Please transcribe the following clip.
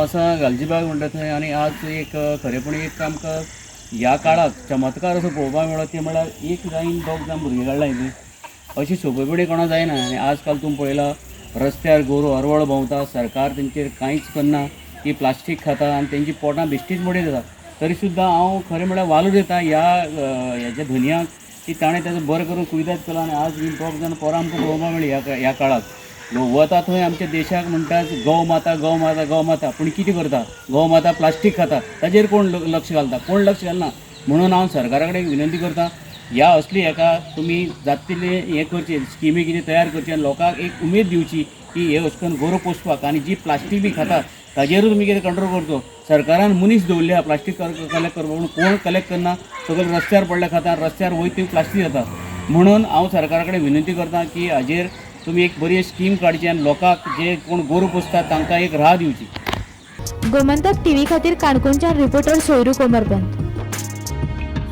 आसा गालजीबाग म्हणटा थंय. आनी आज एक खरेपणी एक आमकां ह्या काळाक चमत्कार असो पळोवपाक मेळ्ळो, ते म्हळ्यार एक गायन दोग जावन भुरगीं काडला हिंगा. अशी सोंपेपणी कोणा जायना. आनी आजकाल तुमी पळयला, रस्त्यार गोरवां अरवळ भोंवता, सरकार तेंचेर कांयच करना. ती प्लास्टीक खाता आनी तेंची पोटां बेश्टीच मोडीत जाता. तरी सुद्दां हांव खरें म्हळ्यार वालोर दिता ह्या हेच्या धनयाक की ताणें तेजो बरें करून कुयदाद केलो आनी आज ही दोग जाण पोरां आमकां पळोवपाक मेळ्ळी. ह्या काळाक लोक वता थंय आमच्या देशाक म्हणटात, गौ माता, गौ माता, गौ माता. पूण कितें करता? गौ माता प्लास्टीक खाता. ताजेर कोण लक्ष घालता? कोण लक्ष घालना. म्हणून हांव सरकारा कडेन विनंती करता, ह्या असली हेका तुमी जाता तितलें हें करचें, स्किमी कितें तयार करची आनी लोकांक एक उमेद दिवची की हे अशें करून गोरवां पोसपाक आनी जी प्लास्टीक बी खाता ताजेरूय तुमी कितें कंट्रोल करचो. सरकारान मनीस दवरले आहा प्लास्टीक कलेक्ट करपाक, पूण कोण कलेक्ट करना. सगळे रस्त्यार पडले खाता, रस्त्यार वयता ती प्लास्टीक जाता. म्हणून हांव सरकारा कडेन विनंती करता की हाजेर तुमी एक बरी स्कीम काडची आनी लोकांक, जे कोण गोरवां पोसतात, तांकां एक राह दिवची. गोमंतक टीव्ही खातीर काणकोणच्यान रिपोर्टर सोयरू कोमरपंत.